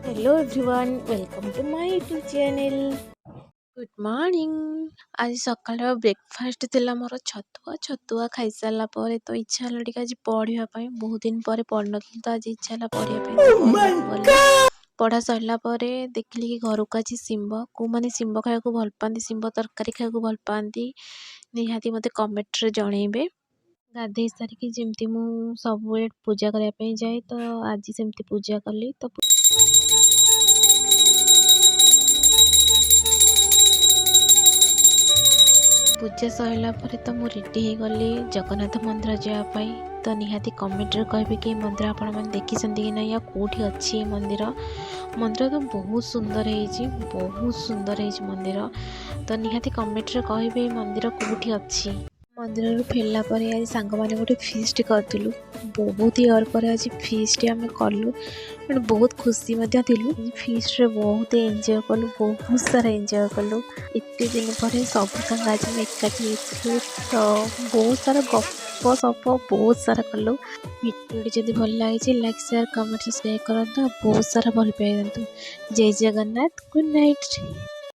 Hello everyone, welcome to my YouTube channel. Good morning. ଆଜି ସକାଳର breakfast ଥିଲା ମୋର ଛତୁଆ। ଛତୁଆ ଖାଇସାରିଲା ପରେ ତ ଇଚ୍ଛା ହେଲା ଟିକେ ଆଜି ପଢ଼ିବା ପାଇଁ। ବହୁତ ଦିନ ପରେ ପଢ଼ିନଥିଲି, ତ ଆଜି ଇଚ୍ଛା ହେଲା ପଢ଼ିବା ପାଇଁ, ତ ପଢ଼ିବାକୁ ଗଲି। ପଢ଼ା ସରିଲା ପରେ ଦେଖିଲି କି ଘରକୁ ଆଜି ଶିମ୍ବ। କେଉଁମାନେ ଶିମ୍ବ ଖାଇବାକୁ ଭଲ ପାଆନ୍ତି, ଶିମ୍ବ ତରକାରୀ ଖାଇବାକୁ ଭଲ ପାଆନ୍ତି, ନିହାତି ମୋତେ କମେଣ୍ଟରେ ଜଣେଇବେ। ଗାଧେଇ ସାରିକି ଯେମିତି ମୁଁ ସବୁବେଳେ ପୂଜା କରିବା ପାଇଁ ଯାଏ, ତ ଆଜି ସେମିତି ପୂଜା କଲି। ତ ପୂଜା ସରିଲା ପରେ ତ ମୁଁ ରେଡ଼ି ହେଇଗଲି ଜଗନ୍ନାଥ ମନ୍ଦିର ଯିବା ପାଇଁ। ତ ନିହାତି କମେଣ୍ଟରେ କହିବେ କି ଏ ମନ୍ଦିର ଆପଣମାନେ ଦେଖିଛନ୍ତି କି ନାହିଁ ଆଉ କେଉଁଠି ଅଛି ଏ ମନ୍ଦିର। ମନ୍ଦିର ତ ବହୁତ ସୁନ୍ଦର ହେଇଛି, ବହୁତ ସୁନ୍ଦର ହେଇଛି ମନ୍ଦିର। ତ ନିହାତି କମେଣ୍ଟରେ କହିବେ ଏ ମନ୍ଦିର କେଉଁଠି ଅଛି। ମନ୍ଦିରରୁ ଫେରିଲା ପରେ ଆଜି ସାଙ୍ଗମାନେ ଗୋଟେ ଫିଷ୍ଟ କରିଥିଲୁ। ବହୁତ ଇୟର୍ ପରେ ଆଜି ଫିଷ୍ଟ ଆମେ କଲୁ, ମାନେ ବହୁତ ଖୁସି ମଧ୍ୟ ଥିଲୁ। ଫିଷ୍ଟରେ ବହୁତ ଏନ୍ଜୟ କଲୁ, ବହୁତ ସାରା ଏନ୍ଜୟ କଲୁ। ଏତେ ଦିନ ପରେ ସବୁ ସାଙ୍ଗ ଆଜି ଆମେ ଏକାଠି ହେଇଥିଲୁ, ତ ବହୁତ ସାରା ଗପ ସପ ବହୁତ ସାରା କଲୁ। ଭିଡ଼ିଓଟି ଯଦି ଭଲ ଲାଗିଛି, ଲାଇକ୍, ସେୟାର, କମେଣ୍ଟ, ସବସ୍କ୍ରାଇବ୍ କରନ୍ତୁ ଆଉ ବହୁତ ସାରା ଭଲ ପାଇ ଦିଅନ୍ତୁ। ଜୟ ଜଗନ୍ନାଥ, ଗୁଡ୍ ନାଇଟ୍।